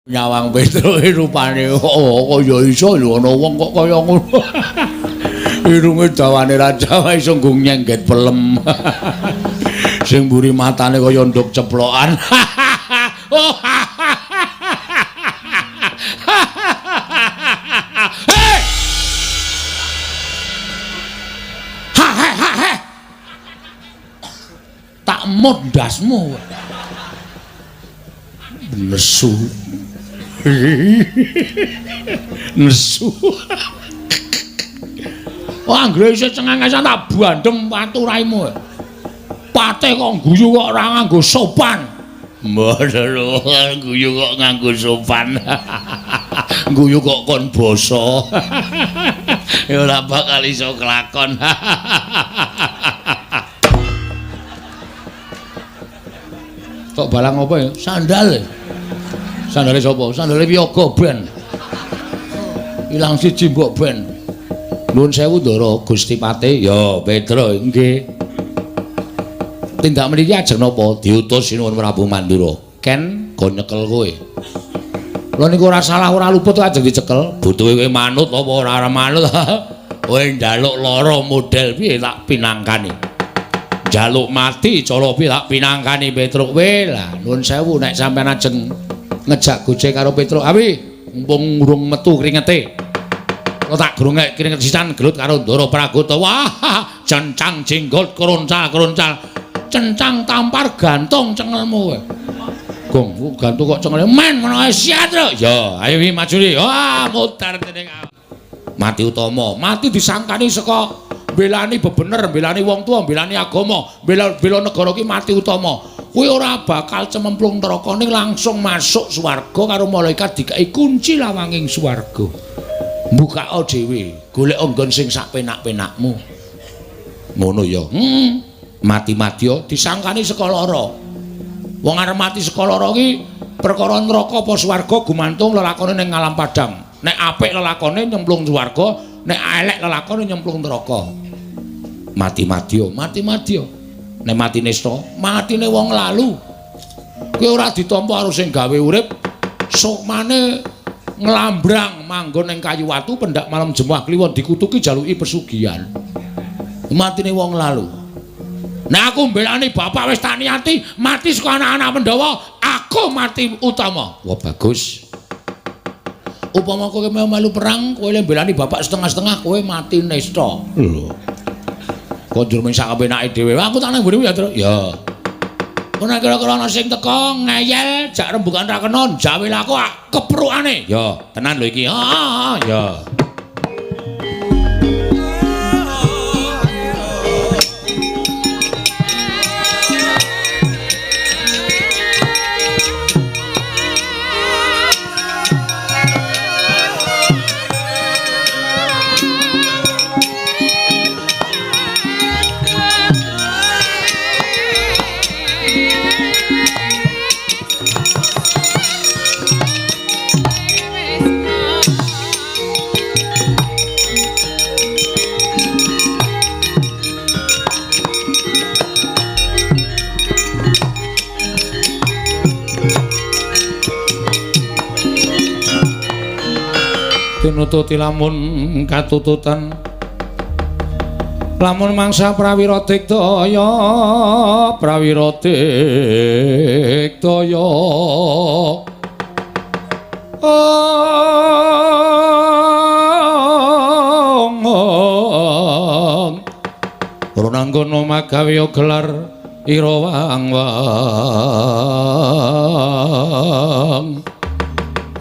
Nyawang Petruk rupane oh kaya iso lho ana wong kok kaya ngono. Irunge dawane raja wae iso nggo nyengget pelem. Sing mburi matane kaya nduk ceplokan. Hei! Ha he ha he. Tak mut ndasmu. Nesu. Nesu. Wah, anggere isih cengengesan tak bandem watu raimu. Patih kok guyu kok ora nganggo sopan. Mboten lho, guyu kok nganggo sopan. Guyu kok kon basa. Ya ora bakal iso kelakon. Kok balang apa ya? Sandal. Sandale sapa? Sandale Wiyaga ben. Ilang siji mbok ben. Nuwun sewu Ndara Gusti Patih. Ya, Petro nggih. Tindak mriki ajeng napa? Diutus Sinuwun Prabu Mandura. Ken go nyekel kowe. Lha niku ora salah ora luput ajeng dicekel. Butuhe kowe manut apa ora manut? Kowe njaluk lara model piye tak pinangkani. Njaluk mati cara piye tak pinangkani Petruk kowe. Lah nuwun sewu nek sampean ajeng ngejak gojek karo Petruk, awi mumpung urung metu kringete. Kok tak grungek kringet sisan gelut karo Ndara Pragota. Wah, cencang jenggot kroncal-kroncal. Cencang tampar gantung cengelmu kowe. Gong, gantung kok cengele men ngono ae siat lho. Ya, ayo wi maju ri. Wah, mutar dene. Mati utama, mati disangkani saka mbelani bebener, mbelani wong tuwa, mbelani agama, bela negara ki mati utama. Kuwi ora bakal cememplung neraka ning langsung masuk swarga karo malaikat dikai kunci lawanging swarga. Mbukaka dhewe, golek nggon sing sak penak-penakmu. Ngono ya. Mati madya disangkani saka lara. Wong arep mati saka lara ki perkara neraka apa swarga gumantung lelakone ning alam padang. Nek apik lelakone nyemplung swarga, nek elek lelakone nyemplung neraka. Mati madya, mati madya. Nek mati nista, matine wong lalu. Kuwi ora ditampa karo sing gawe urip, sukmane nglambrang manggon ning kayu watu pendak malam Jemuah Kliwon dikutuki jaluki pesugihan. Matine wong lalu. Nek aku mbelani bapak wis tak niati mati saka anak-anak Pandhawa, aku mati utama. Wah, bagus. Upama kowe melu perang, kowe le mbelani bapak setengah-setengah, kowe mati nista. Lho. Kok njur mung sak kepenake dhewe. Aku tak nang mburimu ya, Tru. Ya. Ora kira-kira ana sing teka ngeyel jak rembugan ra kena jawil aku keprukane. Ya, tenan lho iki. Heeh, ya. Tinututi lamun katututan lamun mangsa prawira digdaya prawira digdaya ong runanggono magawe gelar ira wang wang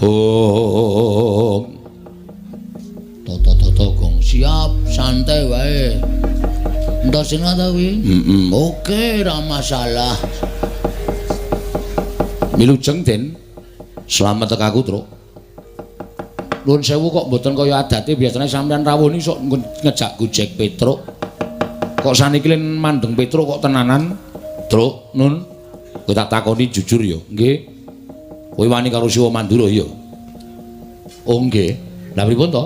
ong. Toto gong siap santai wae. Entasena ta kuwi? Heeh. Oke, ora masalah. Milujeng Den. Slamet tekaku, Truk. Nuwun sewu kok mboten kaya adate biasane sampean rawuh niki sok ngejak gojek Petruk. Kok saniki len mandeng Petruk kok tenanan, Truk, Nun. Kowe tak takoni jujur ya. Nggih. Kowe wani karo Siwa Mandura ya? Oh nggih. Lah pripun to?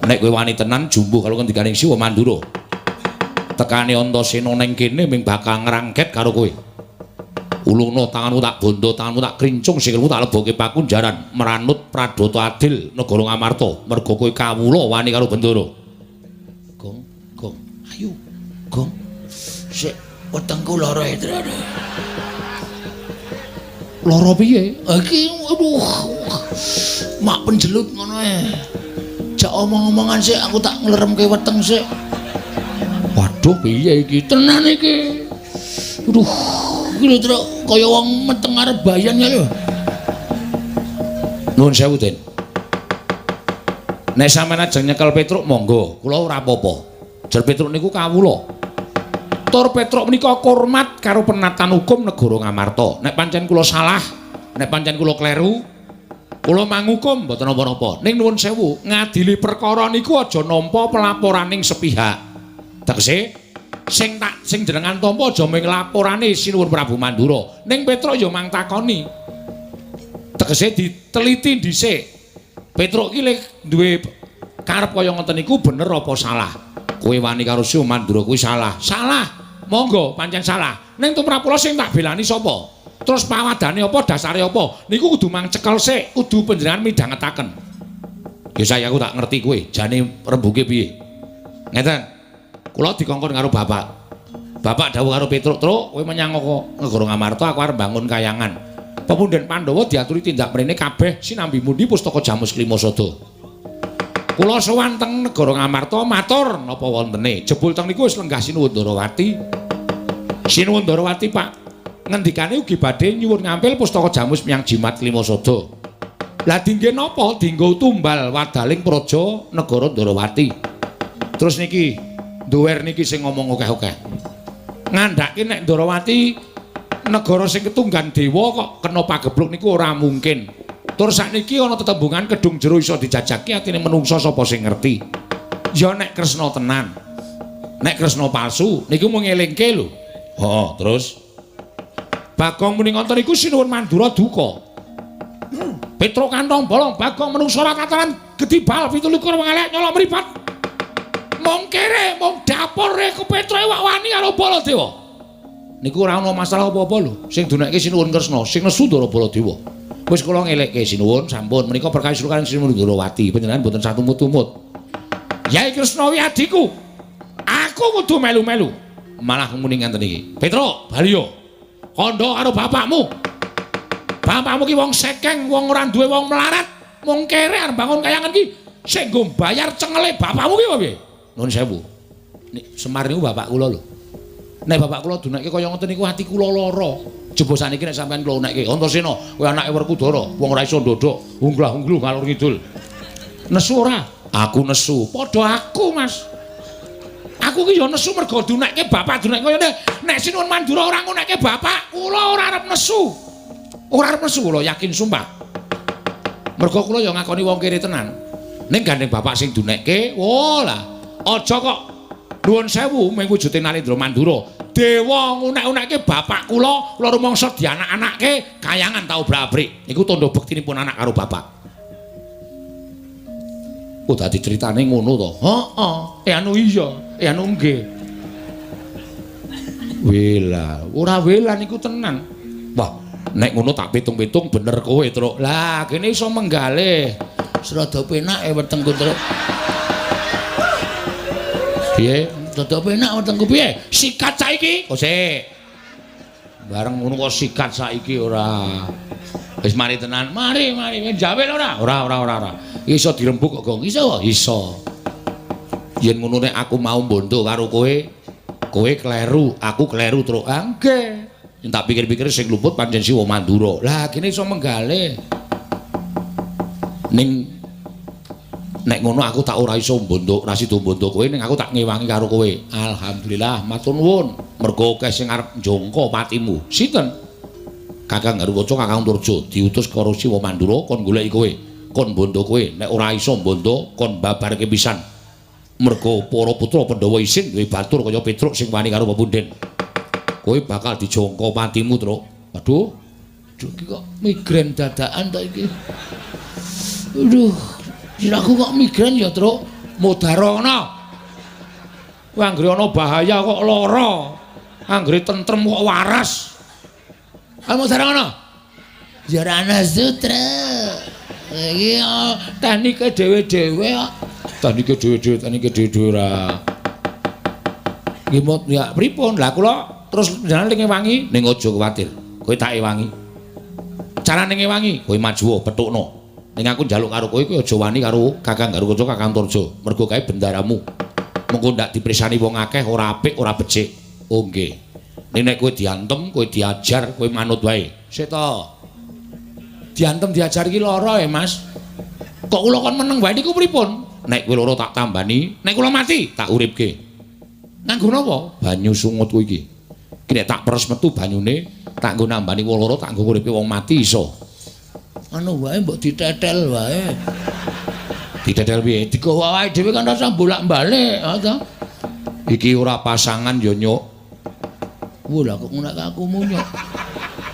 Nek kowe wani tenan jumbuh karo ngendikaning Siwa Mandura. Tekane Antasena ning kene ming bakal ngrangket karo kowe. Ulungno tanganmu tak bondo, tanganmu tak krincung, sikilmu tak lebokke pakunjaran, meranut pradata adil negara Ngamarta. Merga kowe kawula wani karo Bendara. Gong, gong, ayo, gong. Sik, wetengku lara e, Tru. Lara piye? Iki aduh. Mak penjelut ngono e. Jak omong-omongan sik, aku tak ngleremke weteng sik. Waduh, piye iki? Tenan iki. Aduh, iki lho, Truk, kaya wong meteng arep bayan ya lho. Nuwun sewu, Den. Nek sampeyan ajeng nyekel Petruk monggo, kula ora apa-apa. Jer Petruk niku kawula. Tur Petruk menika hormat karo penatan hukum negara Ngamarta. Nek pancen kula salah, nek pancen kula kleru, kula mangukum mboten napa-napa. Ning nuwun sewu, ngadili perkara niku aja nampa pelaporaning sepihak. Tegese sing tak sing jenengan tampa aja mung laporane Sinuwun Prabu Mandura. Ning Petruk ya mang takoni. Tegese diteliti dhisik. Petruk ki lek duwe karep kaya ngoten niku bener apa salah? Kowe wani karo Sinuwun Mandura kuwi salah. Salah. Monggo pancen salah. Ning tumrap kula sing tak belani sapa? Terus pawadane apa, dasare apa? Niku kudu mang cekel sik, kudu panjenengan midhangetaken. Ya saya aku tak ngerti kowe, jane rembuke piye. Ngeten. Kula dikongkon karo bapak. Bapak dawuh karo Petruk, "Truk, kowe menyang negara Ngamarta, aku arep bangun kayangan." Pepunden Pandhawa diaturi tindak mrene kabeh sinambi mundi pustaka Jamus Klimasada. Kula sowan teng negara Ngamarta matur napa wontene. Jebul teng niku wis lenggah Sinuwun Ndarawati. Sinuwun Ndarawati, Pak, ngendikane ugi badhe nyuwun ngampil pustaka Jamus menyang Jimat Klimasada. Lah dingge napa? Dinggo tumbal wadaling praja negara Ndarawati. Terus niki duwer niki sing ngomong akeh-akeh. Ngandhake nek Ndarawati negara sing ketunggan dewa kok kena pagebluk niku ora mungkin. Tur sakniki ana tetembungan kedung jero iso dijajaki atine menungsa sapa sing ngerti. Ya nek Kresna tenan. Nek Kresna palsu niku mung ngelingke lho. Heeh, terus Bagong muni ngoten niku Sinuwun Mandura duka. Petruk kantong bolong Bagong menungsa ora kataran gedhi bal 27 wong elek nyolok mripat. Mung kere, mung dapure ku Petruk wak wani karo Baladewa. Niku ora ana masalah apa-apa lho. Sing dunekke Sinuwun Kresna, sing nesu Ndara Baladewa. Wis kula ngelekke Sinuwun sampun menika perkawis kaliyan Sinuwun Ndarawati panjenengan mboten satumut-tumut. Yai Kresna wi adhiku. Aku kudu melu-melu. Malah muni ngenten iki. Petruk, bali yo. Kandha karo bapakmu. Bapakmu ki wong sekeng, wong ora duwe, wong melarat, mung kere arep bangun kayangan ki sing nggo bayar cengele bapakmu ki piye? Nuwun sewu. Nek Semar niku bapak kula lho. Nek bapak kula dunekke kaya ngoten niku ati kula lara. Jebul saniki nek sampean kula unekke, Antasena, kowe anake Werkudara, wong ora iso ndodok, unglah-ungluh ngalor ngidul. Nesu ora? Aku nesu. Padha aku, Mas. Aku ki ya nesu mergo dunekke bapak dunekke kaya nek Sinuwun Mandura ora ngunekke bapak, kula ora arep nesu. Ora arep nesu kula yakin sumpah. Mergo kula ya ngakoni wong kere tenan. Ning gandeng bapak sing dunekke, oh lah, aja kok nuwun sewu mung wujude Narendra Mandura. Dewa ngunek-unekke bapak kula, kula rumangsa dianak-anake kayangan tau obrak-abrik. Niku tandha bektinipun anak karo bapak. Oh, dadi critane ngono to. Heeh. Eh anu iya, eh anu nggih. Wela, ora wela niku tenan. Wah, nek ngono tak pitung-pitung bener kowe, Truk. Lah, kene iso menggalih. Serada penak e wetengku, Truk. Piye? Rada penak wetengku piye? Sikat saiki. Oh, sik. Bareng ngono kok sikat saiki ora. Wis mari tenan. Mari, mari. Jawel ora? Ora, ora, ora, ora. Iso dirembuk kok, Gong. Iso? Iso. Yen ngono nek aku mau mbondo karo kowe, kowe kleru, aku kleru, Truk. Ah, nggih. Yen tak pikir-pikir sing luput pancen Siwa Mandura. Lah, kene iso menggalih. Ning nek ngono aku tak ora iso mbondo, ora sida mbondo kowe, ning aku tak ngewangi karo kowe. Alhamdulillah, matur nuwun. Mergo akeh sing arep njongko patimu. Sinten? Kakang Garukaca, Kakang Antarja diutus karo Siwa Mandura kon goleki kowe, kon mbondo kowe. Nek ora iso mbondo kon babarke pisan. Mergo para putra Pandhawa isin duwe batur kaya Petruk sing wani karo pepunden. Kowe bakal dijongko patimu, Truk. Aduh. Aduh, iki kok migrain dadakan ta iki. Aduh, sirahku kok migrain ya, Truk. Mudara ana. Kowe anggere ana bahaya kok lara. Anggere tentrem kok waras. Kamu sareng ana? Ya ora ana sutra. Iki teknike dhewe-dhewe kok. Teknike dhewe-dhewe, teknike dhewe-dhewe ora. Nggih mot ya pripun? Lah kula terus jenengan ngewangi ning aja kuwatir. Kowe tak ewangi. Carane ngewangi, kowe maju petukno. Ning aku njaluk karo kowe, kowe aja wani karo Kakang Garukaca, Kakang Tarja. Mergo kae bendaramu. Mengko ndak dipresani wong akeh ora apik, ora becik. Oh nggih. Ning nek kowe diantem, kowe diajar, kowe manut wae. Sik to. Diantem diajar iki lara ya, Mas. Kok kula kon meneng wae niku pripun? Nek kowe lara tak tambani, nek kula mati tak uripke. Nganggo napa? Banyu sungutku iki. Iki nek tak peres metu banyune, tak nggo nambani wong lara, tak nggo nguripke wong mati iso. Anu wae mbok ditetel wae. Ditetel piye? Digawa awake dhewe kan rasa bolak-balik, ha ta? Iki ora pasangan ya, Nyuk. Wah, lah kok ngono aku munyuk.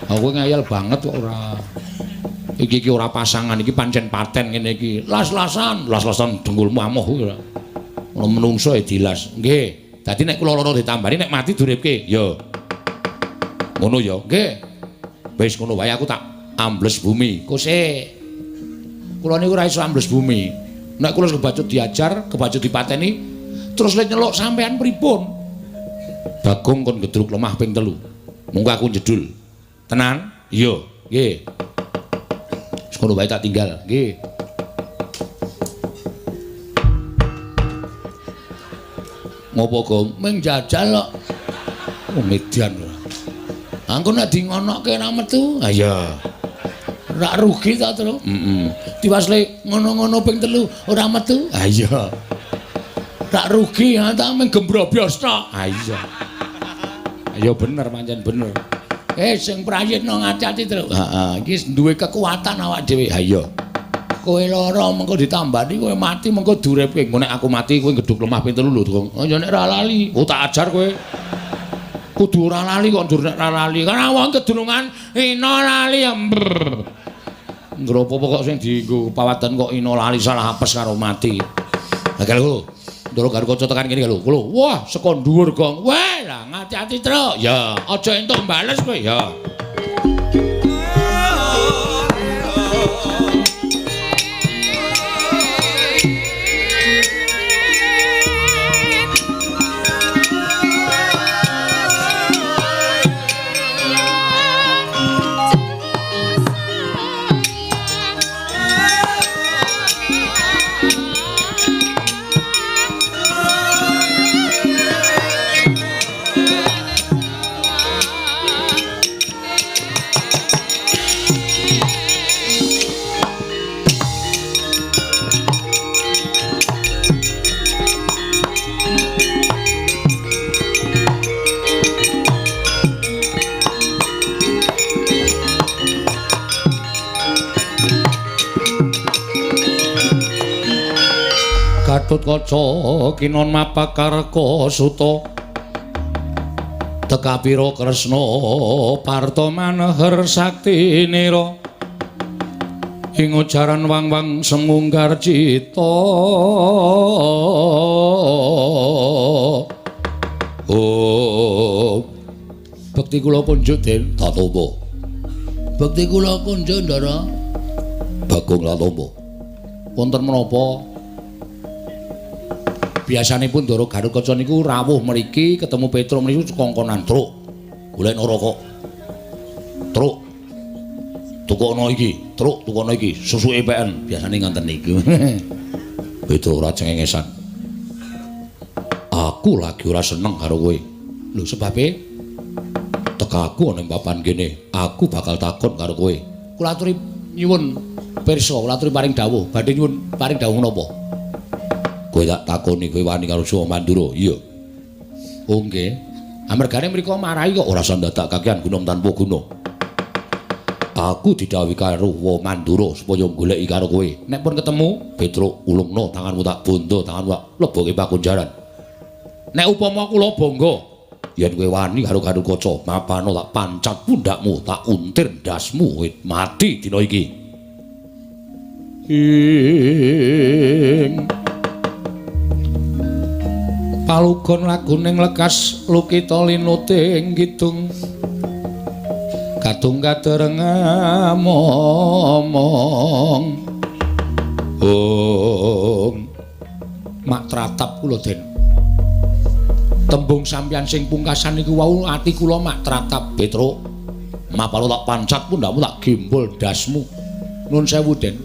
Aku ngayal banget kok ora. Iki iki ora pasangan, iki pancen paten ngene iki. Las-lasan, las-lasan dengkulmu amoh kuwi ora. Ono menungso ya dilas. Nggih. Dadi nek kula lara ditambani, nek mati duripke. Ya. Ngono ya. Nggih. Wis ngono wae aku tak ambles bumi. Kose. Kula niku ora iso ambles bumi. Nek kula kebacut diajar, kebacut dipateni, terus lek nyeluk sampean pripun? Bagong kon gedruk lemah ping 3. Monggo aku jedul. Tenan? Iya. Nggih. Wis ngono wae tak tinggal. Nggih. Ngopo, Gong? Ming jajal kok. Oh, median ora. Angko nek di ngonokke ra metu. Ha iya. Rak rugi ta, Tru? Heeh. Diwasle ngono-ngono ping 3 ora metu. Ha iya. Rak rugi ha ta ming gembrobyos tok. Ha iya. Ya bener pancen bener. Sing prayitna ngati-ati, Tru. Heeh, iki duwe kekuatan awak dhewe. Ha iya. Kowe lara mengko ditambani, kowe mati mengko duripke. Engko nek aku mati kowe gedhuk lemah ping 3 lho, Gong. Oh ya nek ora lali. Oh tak ajar kowe. Kudu ora lali kok njur nek ora lali. Karena wong kedunungan ina lali ya. Ngropo kok sing dienggo pawadan kok ina lali salah apes karo mati. Lah lho, Ndoro Garukaca tekan kene lho. Lho, wah saka dhuwur, Gong. Wah, lah ngati-ati, Truk. Ya, aja entuk bales kowe ya. Gatotkaca kinon mapakarka suta tekapira Kresna parta maneher saktinira ing ujaran wang-wang semunggar cita. Oh, bekti kula kunjuk Den Tatoba. Bekti kula kunjuk Ndara Bagong Latoba. Wonten menapa? Biasanipun Ndara Garukaca niku rawuh mriki ketemu Petruk mriki kongkonan truk. Golekno rokok. Truk. Tukokno iki, truk tukokno iki, susuke peken. Biasane ngoten niku. Petruk ora cengengesan. Aku lagi ora seneng karo kowe. Lho sebabe tekaku ana ing papan kene, aku bakal takon karo kowe. Kula aturi nyuwun pirsa, kula aturi paring dawuh. Badhe nyuwun paring dawuh napa? Kowe tak takoni kowe wani karo Jawa Mandura. Iya. Oh nggih. Amergane mriku marahi kok ora usah dadak kakean gunung tanpa guna. Aku didhawuhi karo Wa Mandura supaya goleki karo kowe. Nek pun ketemu, Petruk ulungno tanganmu tak bondo, tanganmu tak leboke pakunjaran. Nek upama kula bangga yen kowe wani karo Garukaca, mapano tak pancat pundhakmu, tak untir ndasmu, kowe mati dina iki. Ing palugon laguning lekas lukita linuting kidung Kadung kadereng momong. Ong. Mak tratap kula Den. Tembung sampeyan sing pungkasan niku wau ati kula mak tratap Petruk. Mapalo tak pancat pundhakmu tak gembol dasmu. Nun sewu Den.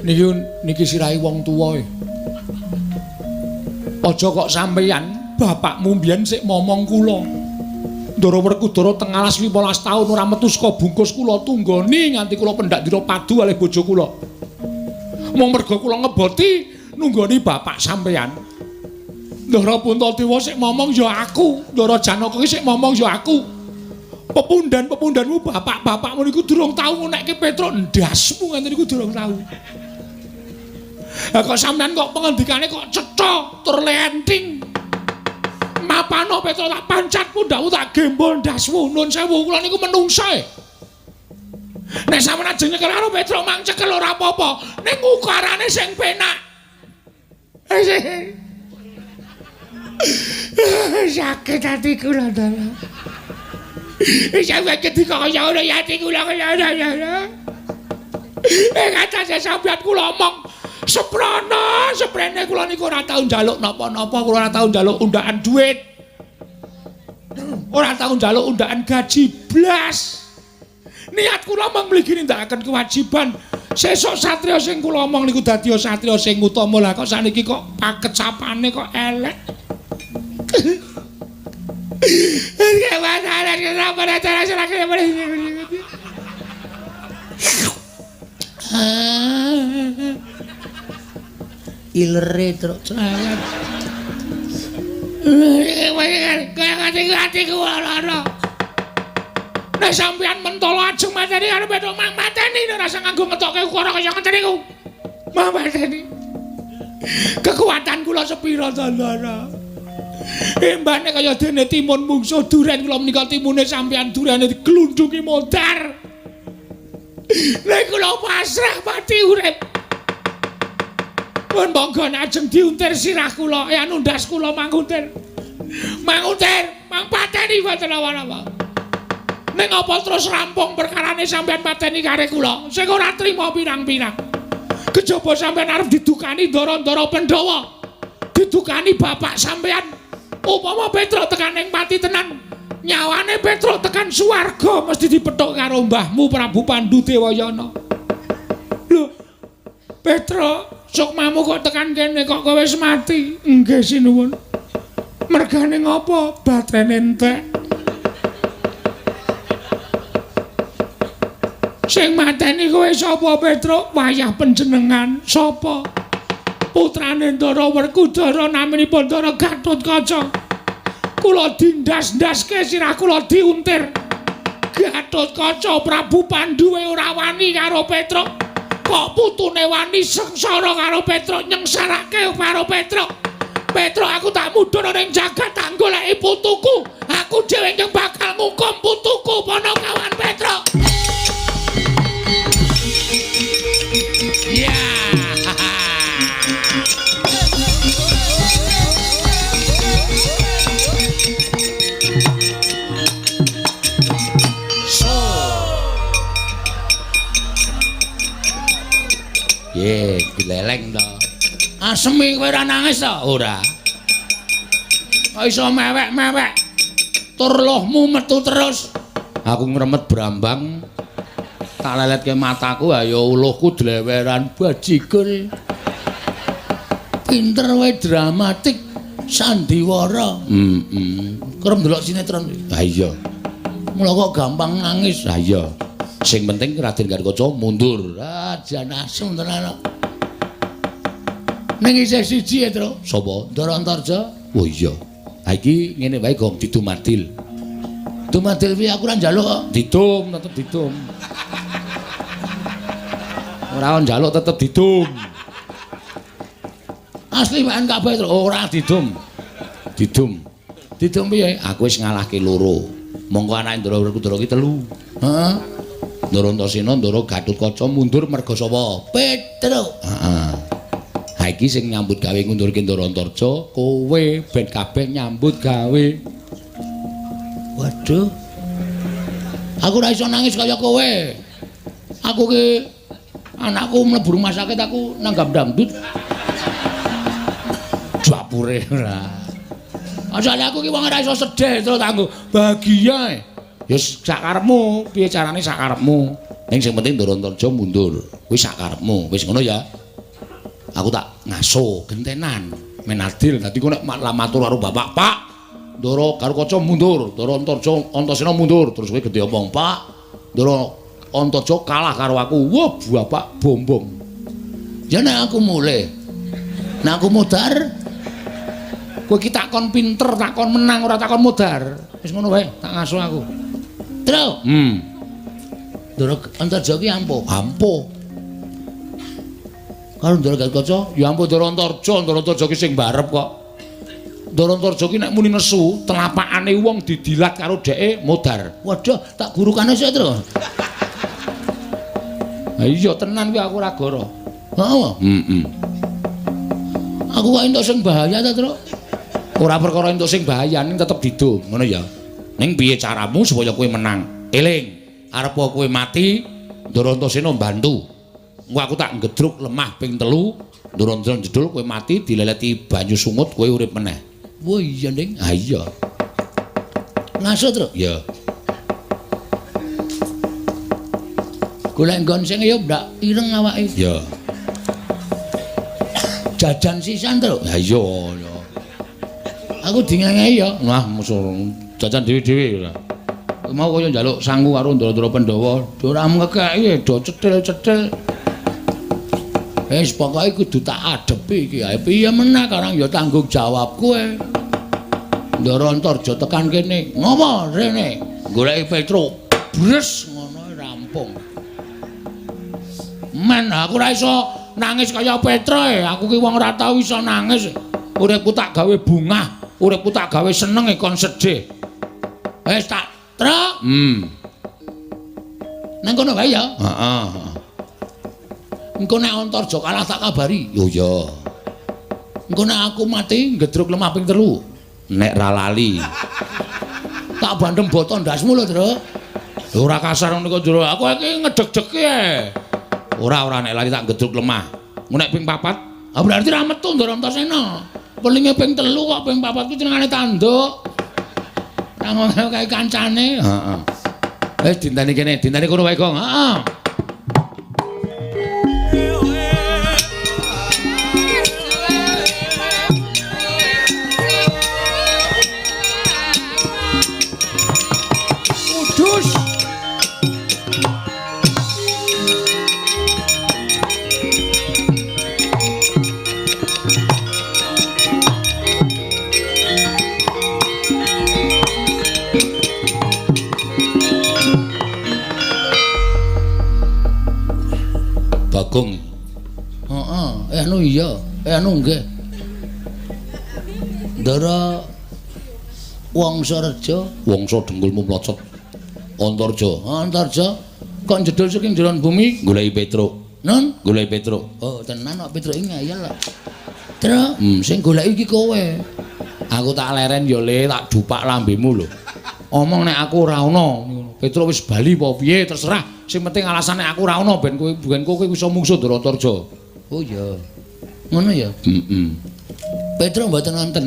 Niki niki sirahe wong tuwa e. Aja kok sampeyan bapakmu mbiyen sik momong kula. Ndara Werkudara teng alas 15 taun ora metu saka bungkus kula tunggoni nganti kula pendak dina padu kalih bojo kula. Mung merga kula ngeboti nunggoni bapak sampeyan. Ndara Puntadewa sik momong ya aku, Ndara Janaka ki sik momong ya aku. Pepundhan-pepundhanmu bapak-bapakmu niku durung tau ngunekke Petruk ndasmu ngene niku durung tau. Lah kok sampeyan kok pengendikane kok cetha tur lenting. Mapano Petruk tak pancat pundhakmu tak gembol ndasmu. Nun sewu kula niku menungsa e. Nek sampeyan ajeng nyekel karo Petruk mang cekel ora apa-apa, ning ukarane sing penak. Sakit ati kula dalah. Sampeyan ketika kaya ngono ya ati kula kaya ngono. Ing atase sampeyan kula omong seprana, seprene kula niku ora tau njaluk napa-napa, kula ora tau njaluk undaan duit. Ora tau njaluk undaan gaji blas. Niat kula mung mligi nindakaken kewajiban. Sesuk satriya sing kula omong niku dadi satriya sing utama. Lah kok saniki kok pakecapane kok elek. Ilere truk cerewet. Nek sampeyan mentolo ajeng mateni karo Petruk mang mateni nek rasa nganggo ngetokke ukara kaya ngeten niku. Mang mateni. Kekuatan kula sepira to, Ndara? Embane kaya dene timun mungsuh duren kula menika timune sampeyan durene diglundungi modar. Nek kula pasrah pati urip. Pun monggo ajeng diuntir sirah kula, ya nundas kula manguntir. Manguntir, mang pateni boten napa-napa. Ning apa terus rampung perkarane sampeyan pateni kare kula sing ora trima pirang-pirang. Kejaba sampeyan arep didukani ndara-ndara Pandhawa. Didukani bapak sampeyan. Upama Petruk tekan ing pati tenan, nyawane Petruk tekan swarga mesti dipethuk karo mbahmu Prabu Pandu Dewayana. Lho, Petruk, sukmamu kok tekan kene kok kowe wis mati? Nggih sinuwun. Mergane ngopo? Batrene entek. Sing mateni kowe sapa Petruk? Wayah panjenengan sapa? Putrane Ndara Werkudara naminipun Ndara Gatotkaca. Kula dindas-ndaske sirah kula diuntir. Gatotkaca Prabu Pandu ora wani karo Petruk. Kok putune wani sengsara karo Petruk, nyengsarake karo Petruk. Petruk aku tak mudhun ning jagat tak goleki putuku. Aku dhewe ingkang bakal ngukum putuku Panakawan Petruk. Ya. Ye, dileleng to. Asemi kowe ora nangis to? Ora. Kok iso mewek-mewek? Tur lohmu metu terus. Aku ngremet brambang. Tak leletke mataku, ayo uluhku dleweran bajigur. Pinter wae dramatik sandiwara. Heeh. Kerep ndelok sinetron. Ha iya. Mula kok gampang nangis. Ha iya. Sing penting Raden Gatotkaca mundur. Ah, jan asem tenan kok. Ning isih siji ya, Tru. Sapa? Ndara Antarja. Oh iya. Ha iki ngene wae gong didumadil. Dumadil piye aku ora njaluk kok. Didum, tetep didum. Ora njaluk tetep didum. Asli wae kabeh, Tru. Ora didum. Didum. Didum piye? Aku wis ngalahke loro. Monggo anake Ndara Werkudara ki telu. Heeh. Ndara Antasena, Ndara Gatotkaca mundur merga sapa? Petruk. Heeh. Ha iki sing nyambut gawe ngundurke Ndara Antarja, kowe ben kabeh nyambut gawe. Waduh. Aku ora iso nangis kaya kowe. Aku ki anakku mlebu rumah sakit aku nanggap dangdut. Dapure ora. Asale aku ki wong ora iso sedih terus kanggo bahagia. Ya sak karepmu, piye carane sak karepmu. Ning sing penting Ndara Antarja mundur. Kuwi sak karepmu. Wis ngono ya. Aku tak ngaso gentenan men adil. Dadi kok nek matur karo bapak, Pak, Ndara Garukaca mundur, Ndara Antarja Antasena mundur. Terus kowe gedhe omong, Pak, Ndara Antarja kalah karo aku. Wah, bapak bombong. Ya nek aku mulih. Nek aku modar, kowe iki takon pinter, takon menang ora takon modar. Wis ngono wae, tak ngaso aku. Tru. Ndara Antarja ki ampuh. Ampuh. Karo Ndara Garukaca, ya ampun Ndara Antarja, Ndara Antarja ki sing barep kok. Ndara Antarja ki nek muni nesu, telapakane wong didilat karo dheke modar. Waduh, tak gurukane sik, Tru. Ha iya tenan kuwi aku ora goro. Heeh. Heeh. Aku kok entuk sing bahaya ta, Tru? Ora perkara entuk sing bahaya, ning tetep didum, ngono ya. Ning piye caramu supaya kowe menang? Eling, arep kowe mati, Ndara Antasena mbantu. Engko aku tak ngedruk lemah ping 3, Ndara Antasena jedul kowe mati dileleti banyu sungut kowe urip meneh. Wah iya, Ning. Ha iya. Ngaso, Tru? Iya. Golek nggon sing ya ndak ireng awake. Iya. Jajan sisan, Tru? Ha iya, ya. Aku dingengehi ya. Wah, musuh jajan dhewe-dhewe ora. Mau kaya njaluk sangu karo ndara-ndara Pandhawa, ora ngekeki do cetil-cetil. Wis pokoke kudu tak adepi iki. Ha piye meneh karang ya tanggung jawab kowe. Ndara Antarja tekan kene. Ngopo rene? Goleki Petruk. Bres ngono rampung. Men aku ora iso nangis kaya Petruk. Aku ki wong ora tau iso nangis. Uripku tak gawe bungah, uripku tak gawe seneng kon sedih. Wis tak truk. Nang kono wae ya. Heeh. Engko nek Antarja kalah tak kabari. Yo ya. Engko nek aku mati ngedruk lemah ping 3. Nek ra lali. Tak bandem boto ndasmu lho, Truk. Ora kasar ngono kok, Jero. Aku iki ngedeg-degi e. Ora ora nek lali tak ngedruk lemah. Engko nek ping 4, ah berarti ra metu Ndara Antasena. Pelinge ping 3 kok ping 4 kuwi jenengane tanduk. Ra ngono kae kancane. Heeh. Wis dinteni kene, dinteni kono wae, Gong. Heeh. Kudus. Bagong. Heeh, anu iya, anu nggih. Ndara Wangsareja, Wangsa dengkulmu mlocot. Antarja, Antarja kok njedul saking jeron bumi goleki Petruk. Nun, goleki Petruk. Oh, tenan kok Petruk iki ngeyel kok. Truk, sing goleki iki kowe. Aku tak leren ya Le, tak dupak lambemu lho. Omong nek aku ora ana, Petruk wis bali apa piye terserah. Sing penting alasane aku ora ana ben kowe iso mungsuh Ndara Antarja. Oh iya. Ngono ya? Heeh. Petruk mboten wonten.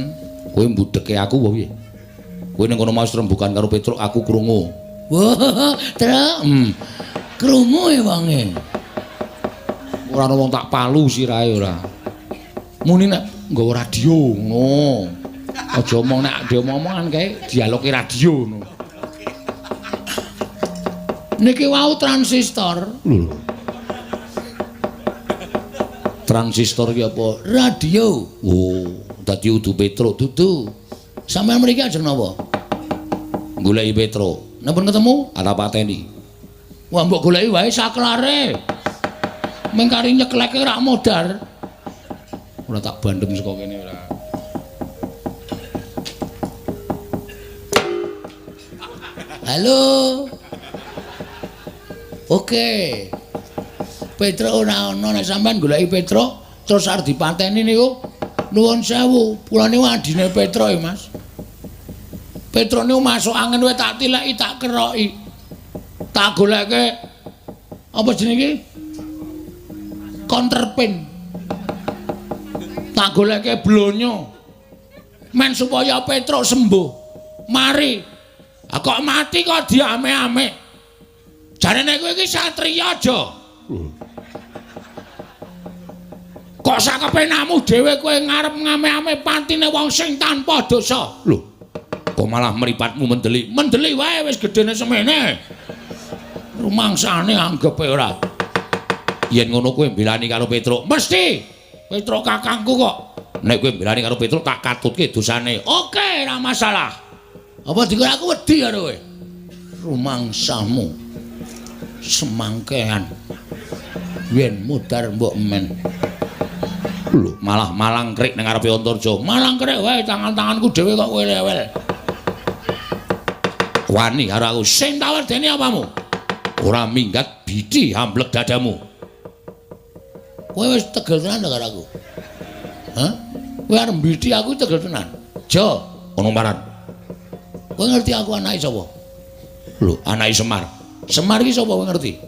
Kowe mbudheke aku apa piye? Kowe ning kono mau rembukan karo Petruk aku krungu. Wah, Truk. Krungu e wonge. Ora ana wong tak palu sirahe ora. Muni nek nggawa radio ngono. Aja omong nek diomong-omongan kae dialoge radio ngono. Niki wau transistor. Lho. Transistor ki apa? Radio. Oh, dadi udu Petruk dudu. Sampeyan mriki ajeng napa? Goleki Petruk. Napa ketemu? Ora pateni. Wah, mbok goleki wae saklare. Ming kari nyekleke rak modar. Ora tak bandem saka kene ora. Halo. Oke. Petruk ora ana nek sampean goleki Petruk terus arep dipateni niku. Nuwun sewu, kula niku adine Petruk ya, Mas. Petruk niku masuk angin wae tak tileki, tak keroki. Tak goleke apa jenenge iki? Counterpain. Tak goleke blonyo. Men supaya Petruk sembuh. Mari. Ah kok mati kok diame-ame. Jarene kowe iki satriya aja. Kok sakepenamu dhewe kowe ngarep ngame-ame patine wong sing tanpa dosa. Lho, kok malah mripatmu mendelik. Mendelik wae wis gedene semene. Rumangsane anggepe ora. Yen ngono kowe mbelani karo Petruk. Mesti. Petruk kakangku kok. Nek kowe mbelani karo Petruk tak katutke dosane. Oke, ora masalah. Apa dikira aku wedi karo kowe? Rumangsamu semangkean. Yen mudar mbok men. Lho, malah malangkrik ning ngarepe Antarja. Malangkrik wae tangan-tanganku dhewe kok kowe lewel. Wani karo aku. Sing tak wedeni apamu? Ora minggat biti amblek dadamu. Kowe wis tegel tenan to karo aku? Hah? Kowe arep mbiti aku tegel tenan. Jo, ono maran. Kowe ngerti aku anake sapa? Lho, anake Semar. Semar iki sapa kowe ngerti?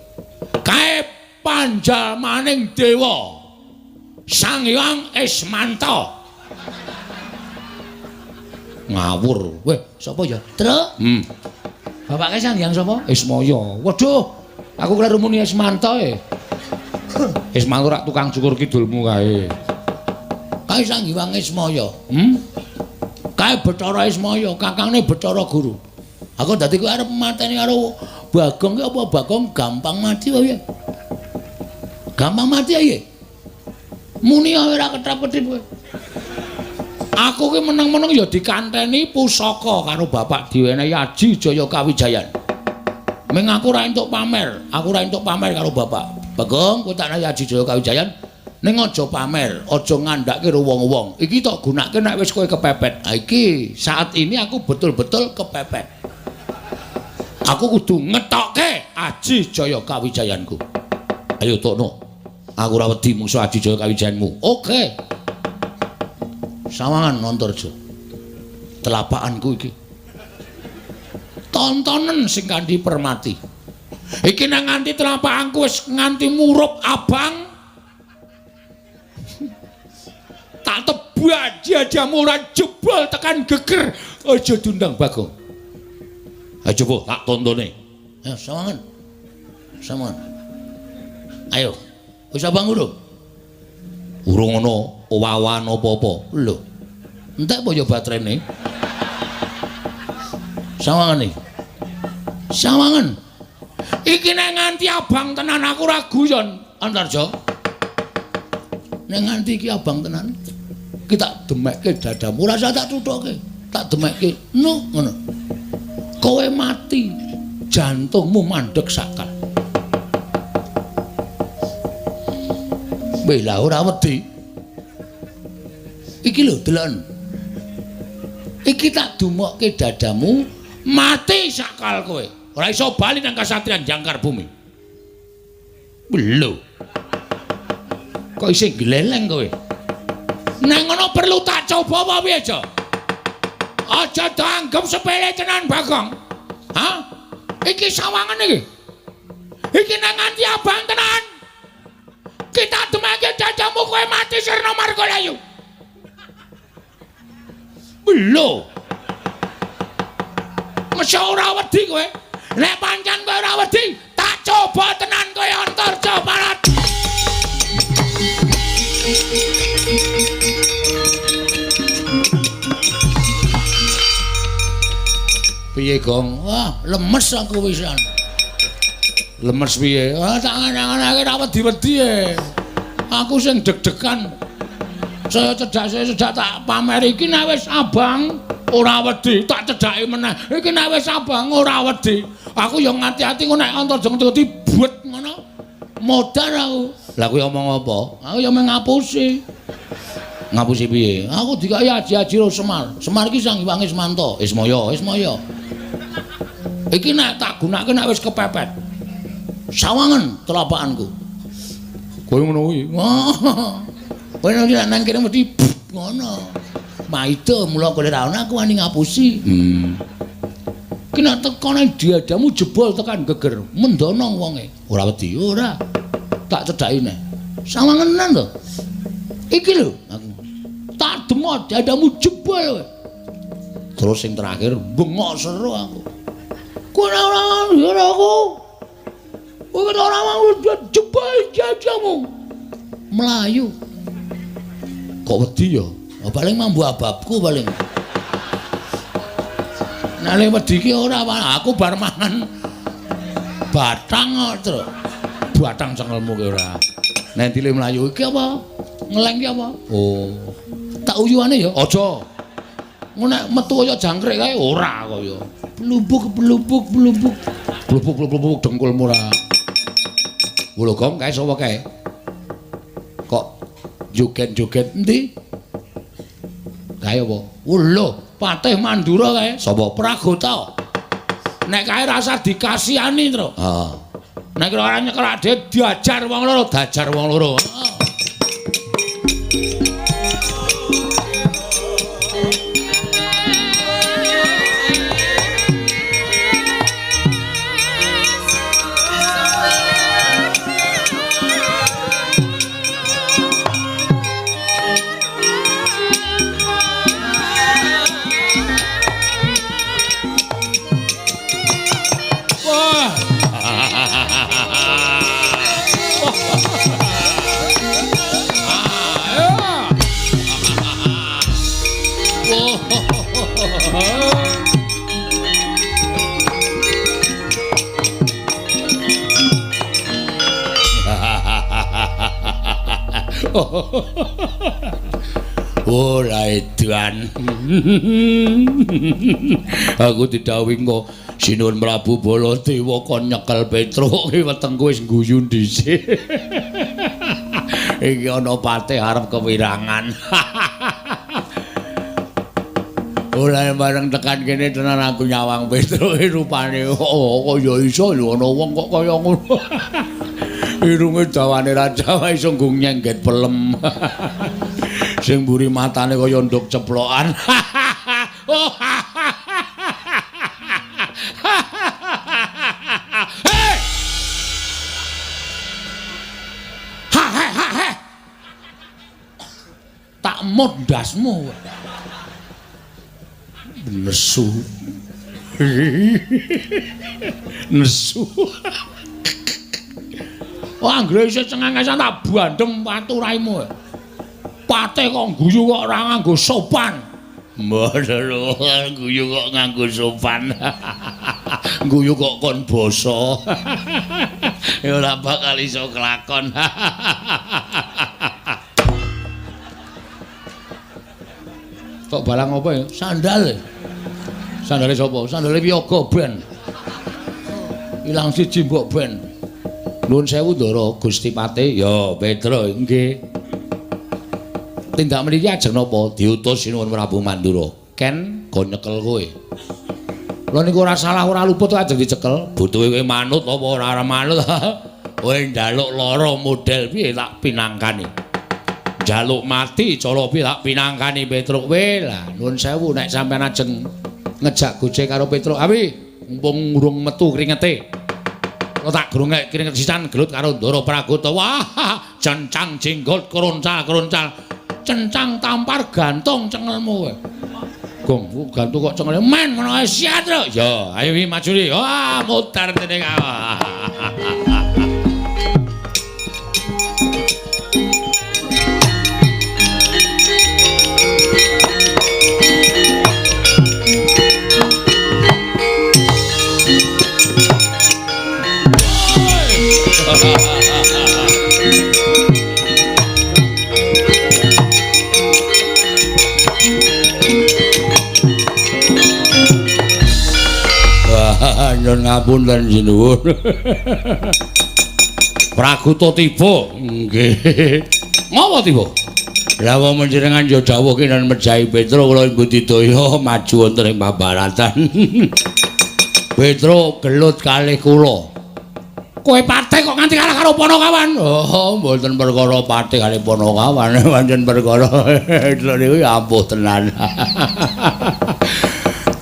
Kae panjalmaning dewa. Sang Hyang Ismanta. Ngawur. Weh, sapa ya? Truk. Bapake Sang Hyang sapa? Ismaya. Waduh, aku kleru muni Ismanta e. Ismanta rak tukang cukur kidulmu kae. Kae Sang Hyang Ismaya. Kae Bathara Ismaya, kakangne Bathara Guru. Aku dadi kowe arep mateni karo Bagong ki apa Bagong gampang mati wae. Gampang mati ae. Muni ora ketap-ketip kowe. Aku ki meneng-meneng ya dikanteni pusaka karo bapak diwenehi Aji Jaya Kawijayan. Ming aku ora entuk pamer, aku ora entuk pamer karo bapak. Bagong, kowe tak nehi Aji Jaya Kawijayan ning aja pamer, aja ngandhake karo wong-wong. Iki tok gunake nek wis kowe kepepet. Ha iki saat ini aku betul-betul kepepet. Aku kudu ngetokke Aji Jaya Kawijayanku. Ayo tokno. Aku ora wedi mungsu Aji Jaya Kawijayanmu. Oke. Sawangan Antarja. Telapakanku iki. Tontonen sing kanthi permati. Iki nang nganti telapakanku wis nganti murup abang. Tak tebak jajamu ora jebol tekan geger. Aja diundang Bagong. Ayo coba tak tontone. Ayo sawangan. Sawangan. Ayo. Wis abang urung? Urung ana owawan apa-apa. Lho. Entek apa ya baterene? Sawangan iki. Sawangan. Iki nek nganti abang tenan aku ora guyon, Antarja. Nek nganti iki abang tenan, iki tak demekke dadamu, ora usah tak tuthuke. Tak demekke. No, ngono. Kowe mati, jantungmu mandeg sakal. Weh lah ora wedi. Iki lho deloken. Iki tak dumokke dadamu, mati sakal kowe. Ora iso bali nang kasatriyan Jangkar Bumi. Lho. Kok isih gleleng kowe? Nang ngono perlu tak coba apa piye, Jo? Aja dianggep sepele tenan, Bagong. Hah? Iki sawangan iki. Iki nang nganti abang tenan. Kita demake dadamu kowe mati sirna margalayu. Lho. Mesti ora wedi kowe. Nek pancen kowe ora wedi, tak coba tenan kowe Antarja Parat. Piye, Gong? Wah, lemes aku wisan. Lemes piye? Ah, tak angan-anganake ora wedi-wedi e. Aku sing deg-degan. Saya cedak tak pamer iki nek wis abang ora wedi, tak cedhake meneh. Iki nek wis abang ora wedi. Aku ya ngati-ati engko nek Antarja ngerti buet ngono. Modar aku. Lah kowe omong apa? Aku ya mung ngapusi. Ngapusi piye? Aku dikai aji-aji karo Semar. Semar iki Sang Hyang Ismanta. Ismaya, Ismaya. Iki nek tak gunake nek wis kepepet. Sawangan telapakanku. Kowe ngono kuwi. Kowe nek nang kene mesti ngono. Maida mula kowe ra ono aku wani ngapusi. Ki nek teko nang diadamu jebol tekan geger, mendono wonge. Ora wedi, ora. Tak cedhaki neh. Sawangenan to. Iki lho aku. Tak demot dadamu jebol kowe. Terus sing terakhir bengok seru aku. Kowe ora ora aku. Kowe ora mau jebol dadamu. Melayu. Kok wedi ya? Oh, paling mambu ababku paling. Nek le wedi ki ora, aku bar mangan batang kok, Truk. Batang cengelmu ki ora. Nek dile mlayu iki apa? Ngeleng ki apa? Oh. Tak uyuane ya aja. Ngono nek metu kaya jangkrik kae ora kaya. Blubuk blubuk blubuk. Blubuk blubuk dengkulmu ora. Lho Gong, kae sapa kae? Kok joget-joget endi? Kae apa? Lho, Patih Mandura kae. Sapa? Pragota. Nek kae rasa dikasihani, Tru. Heeh. Nek ora nyekel adhe diajar wong loro, dajar wong loro. Ora edan. Aku didhawuhi engko Sinuwun Prabu Baladewa kon nyekel Petruk ki wetengku wis guyu dhisik. Iki ana patih arep kewirangan. Ora bareng tekan kene tenan aku nyawang Petruk rupane oh kaya iso lho ana wong kok kaya ngono. Irunge dawane raja wae iso nggo nyengget pelem. Sing mburi matane kaya nduk ceplokan. Hei! Ha he ha he. Tak mut ndasmu. Nesu. Nesu. Wah, anggere isih cengengesan tak bandem watu raimu. Patih kok guyu kok ora nganggo sopan. Mboten lho, guyu kok nganggo sopan. Guyu kok kon basa. Ya ora bakal iso kelakon. Kok balang apa ya? Sandal. Sandale sapa? Sandale Wiyaga ben. Ilang siji mbok ben. Nuwun sewu Ndara Gusti Patih. Ya, Petra nggih. Tindak mriki ajeng napa? Diutus Sinuwun Prabu Mandura. Ken go nyekel kowe. Lha niku ora salah ora luput ajeng dicekel. Butuhe kowe manut apa ora manut? Kowe njaluk lara model piye tak pinangkani. Njaluk mati cara piye tak pinangkani Petruk kowe. Lah nuwun sewu nek sampean ajeng ngejak gojek karo Petruk. Awi mumpung urung metu kringete. Lo tak grungek kringet sisan gelut karo Ndara Pragota. Wah, cencang jenggot kroncal-kroncal. Cencang tampar gantung cengelmu kowe. Gong, gantung kok cengele men ngono ae siat lho. Ya, ayo wi maju ri. Wah, mutar dene kae. Nyuwun ngapunten sinuwun. Pragota tiba. Nggih. Ngapa tiba? Lah wong panjenengan ya dawuh kinan mejahi Petruk kula budidaya maju wonten ing pabaratan. Petruk gelut kalih kula. Kowe patih kok nganti kalah karo Panakawan? Oh, mboten perkara patih kalih Panakawan, pancen perkara niku ya ampuh tenan.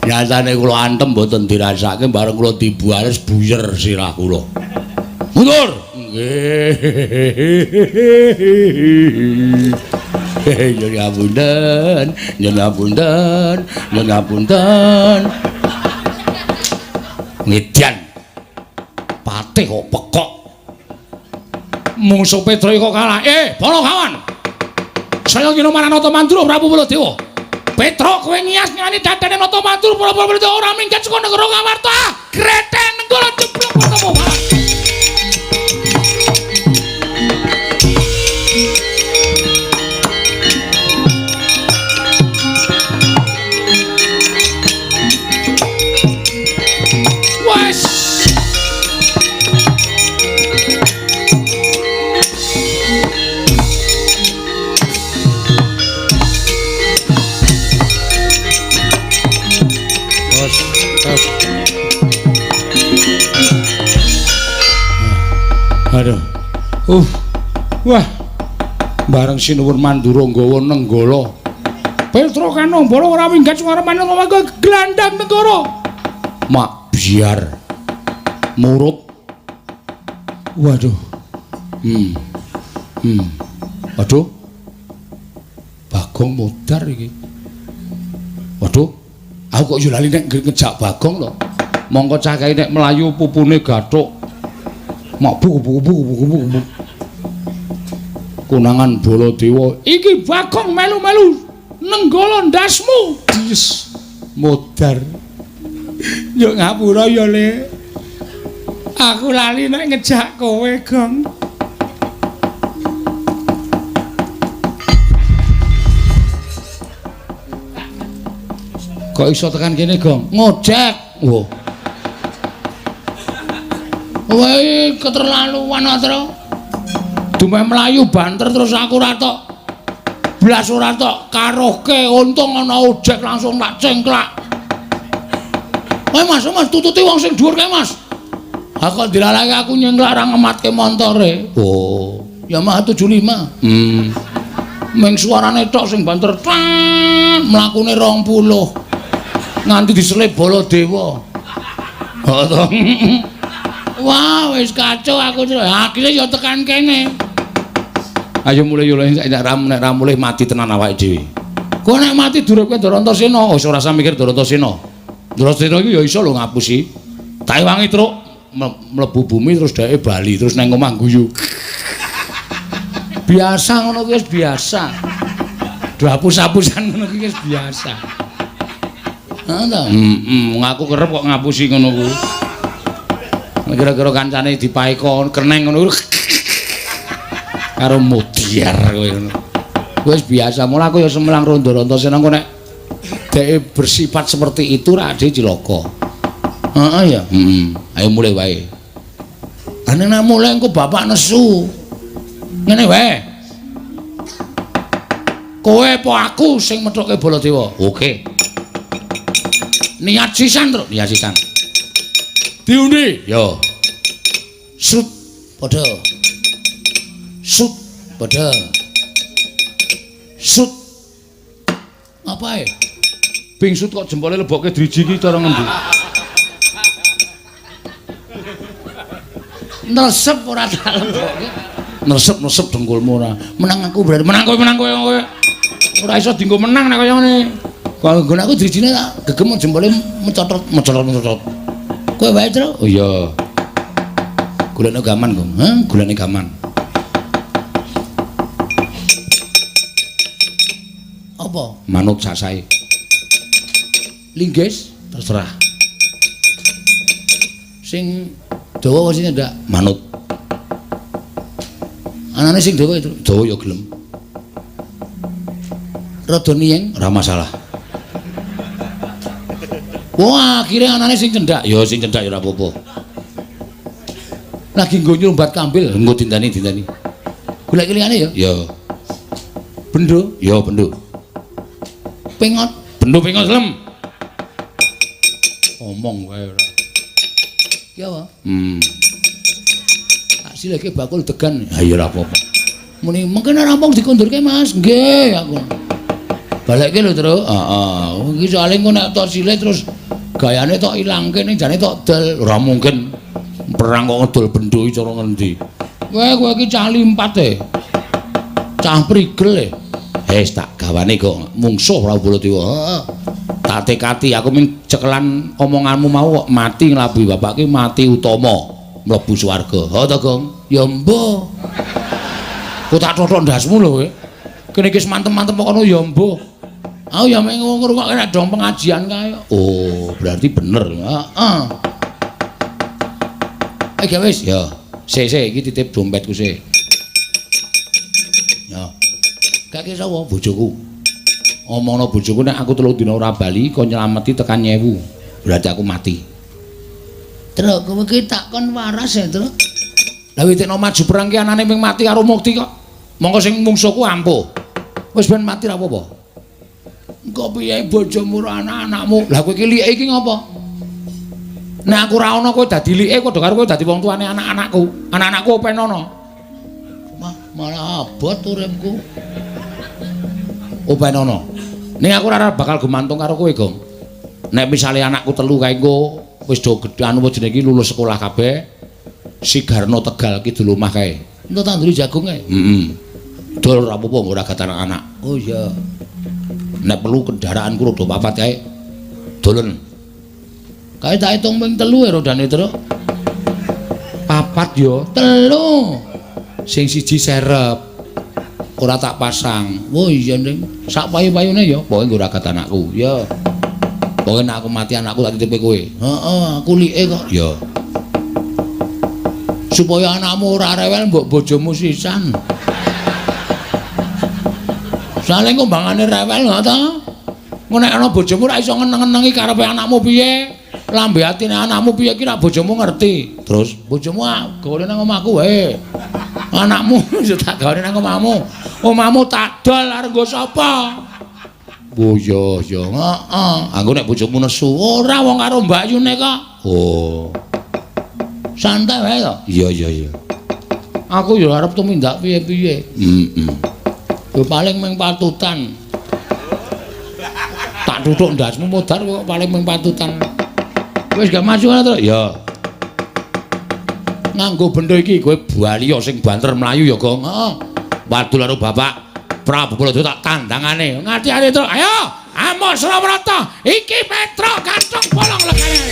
Nyatane kula antem mboten dirasake bareng kula dibuares buyer sirah kula. Mundur. Nggih. Nyuwun ngapunten, nyuwun ngapunten, nyuwun ngapunten. Ngedian. Patih kok pekok. Mungsuh Petruk kok kalah. Para kawan. Saya kira marang Nata Mandura Prabu Baladewa. Petruk kowe ngias ngani dadane Nata Mandura Prabu Baladewa ora minggat saka negara Ngamarta. Greten nenggala jeblok ketemu. Wes. Aduh. Wah. Bareng sinuwun Mandura nggawa nenggala. Petruk Kanambara ora minggat saka manut glandang negara. Mak biar murup. Waduh. Waduh. Bagong modar iki. Waduh. Aku kok yo lali nek ngejak Bagong lho. Mongko cah kae nek mlayu pupune gathuk. Mak buku buku buku buku buku. Konangan Baladewa, iki Bagong melu-melu nenggala ndasmu. Yes, modar. Yo ngapura ya, Le. Aku lali nek ngejak kowe, Gong. Kok iso tekan kene, Gong? Ngojek. Wah. Wah, keterlaluan Atra. Dumeh mlayu banter terus aku ora tok. Blas ora tok karohke, untung ana ojek langsung tak cengklak. Wah, Mas, Mas tututi wong sing dhuwur kae, Mas. Ha kok dilalake aku nyengklak ora ngematke montore. Oh, Yamaha 75. Ming suarane tok sing banter tan, mlakune 20. Nganti diselip Baladewa. Wah, wis kacau aku. Akhire ya tekan kene. Ayo mulih yo nek ra mulih mati tenan awake dhewe. Kowe nek mati durung kowe Darantasena, wis ora usah mikir Darantasena. Darantasena iku ya iso lho ngapusi. Tak wangi truk mlebu bumi terus dheke bali terus nang omah guyu. Biasa ngono kuwi wis biasa. Do hapus-hapusan ngono kuwi wis biasa. Heeh ta? Heeh, aku kerep kok ngapusi ngono kuwi. Kira-kira kancane dipaeka keneng ngono karo modiar kowe ngono. Wis biasa, mula aku ya semelang rondo Antasena engko nek dheke bersifat seperti itu ra ade cilaka. Heeh ya. Heeh. Ayo mulih wae. Lah nek mulih engko bapak nesu. Ngene wae. Kowe apa aku sing methuke Baladewa? Oke. Niat sisan, Truk, niat sisan. Diundi? Yo. Sut padha. Sut padha. Sut. Apa ae? Bingsut kok jempole lebokke driji iki cara ngendi? Nesep ora tak lebokke. Nesep-nesep dengkulmu ora. Menang aku berarti menang kowe, menang kowe kowe. Ora iso dienggo menang nek kaya ngene. Kalau nggon aku drijine tak gegem jempole mecotot, mecotot, mecotot. Kowe wae, Truk. Oh iya. Golekne gaman, Gong. Hah, golekne gaman. Apa? Manut sasae. Linggis terserah. Sing dawa sing ndak manut. Anane sing dawa itu, dawa ya gelem. Rada niyeng ora masalah. Wah, akhire anane sing cendhak. Ya sing cendhak ya ora apa-apa. Lagi nggo nyumbat kambil, nggo dintani-dintani. Golek liyane ya? Ya. Bendo? Ya, bendo. Pengot? Bendo pengot lem. Omong wae ora. Ki apa? Tak sileke bakul degan. Ha ya ora apa-apa. Muni mengkene rampung dikondurke, Mas. Nggih, aku. Balekke lho, Truk. Heeh. Iki soalé engko nek tok sile terus Gayane tok ilangke ning jane tok dol. Ora mungkin perang kok ngedol bendo iki cara ngendi. Kowe kowe iki cah limpat e. Cah prigel e. Wis tak gawane kok mungsuh Prabu Baladewa. Heeh. Tak tekati aku ming cekelan omonganmu mau kok mati nglabuhi bapak ki mati utama mlebu swarga. Ha to, Gong? Ya mbuh. Kok tak thothok ndasmu lho kowe. Kene iki wis mantem-mantem kok kono ya mbuh. Aku ya mek ngrungokke nek dong pengajian kae. Oh, berarti bener. Heeh. Eh, wis ya. Sik sik iki titip dompetku sik. Ya. Kake sapa bojoku? Omongno bojoku nek aku 3 dina ora bali kon nylameti tekan 1000. Berarti aku mati. Truk kowe iki tak kon waras ya, Truk. Lah witekno maju perang ki anane ming mati karo mukti kok. Mongko sing mungsuhku ampuh. Wis ben mati ra apa-apa. Engko piye bojomu ora anak-anakmu? Lah kowe iki like iki ngopo? Nek aku ora ana kowe dadi like padha karo kowe dadi wong tuane anak-anakku. Anak-anakku open ana. Mah malah abot uripku. Open ana. Ning aku ora bakal gumantung karo kowe, Gong. Nek misale anakku 3 kae engko wis do gedhe anu apa jenenge iki lulus sekolah kabeh. Sigarno Tegal kidul omah kae. Entuk tanduri jagung kae. Heeh. Dol ora apa-apa ora gatan anak. Oh iya. Nek perlu kendaraanku roda 4 kae. Dolen. Kae tak hitung ping 3 ya rodane, Truk. 4 ya, 3. Sing siji serep. Ora tak pasang. Oh iya, Ning. Sak payu-payune ya, pokoke nggo ragat anakku. Ya. Pokoke nek aku mati anakku tak titipe kowe. Heeh, aku like kok. Ya. Supaya anakmu ora rewel mbok bojomu sisan. Saling kumbangane rewel ngono ta? Engko nek ana bojomu ora iso ngeneng-ngenengi karepe anakmu piye? Lambe atine anakmu piye ki rak bojomu ngerti. Terus bojomu gawane nang omahku wae. Anakmu ya tak gawane nang omahmu. Omahmu tak dol arep nggo sapa? Oh iya iya, heeh. Anggo nek bojomu nesu, ora wong karo mbakyune kok. Oh. Santai wae to. Iya iya iya. Aku ya arep tumindak piye-piye. Heeh. Ya paling ming patutan. Tak tutuk ndasmu modar kok paling ming patutan. Wis gak maju ana to? Ya. Nganggo bendo iki kowe bali sing banter mlayu ya, Gong. Heeh. Wadul karo Bapak Prabu Baladewa tak tandangane. Ngati-ati to. Ayo, amuk Surawarata. Iki Petruk kathok bolong legane.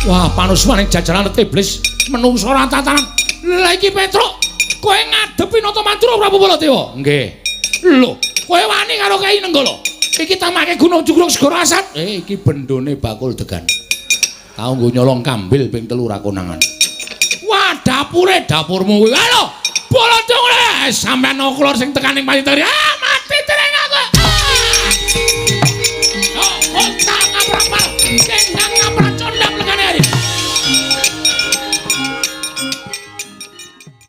Wah, panusmaning jajaran iblis menungso ora tatanan. Lah iki Petruk, kowe ngadepi Nata Madura Prabu Baladewa? Nggih. Lho, kowe wani karo Kyai Nenggala? Iki tamake Gunung Jugrung Segara Asat. Iki bendone bakul degan. Tau nggo nyolong kambil ping 3 ra konangan. Wah, dapure dapurmu kuwi. Halo, Baladewa sampean klor sing tekaning pati. Ah,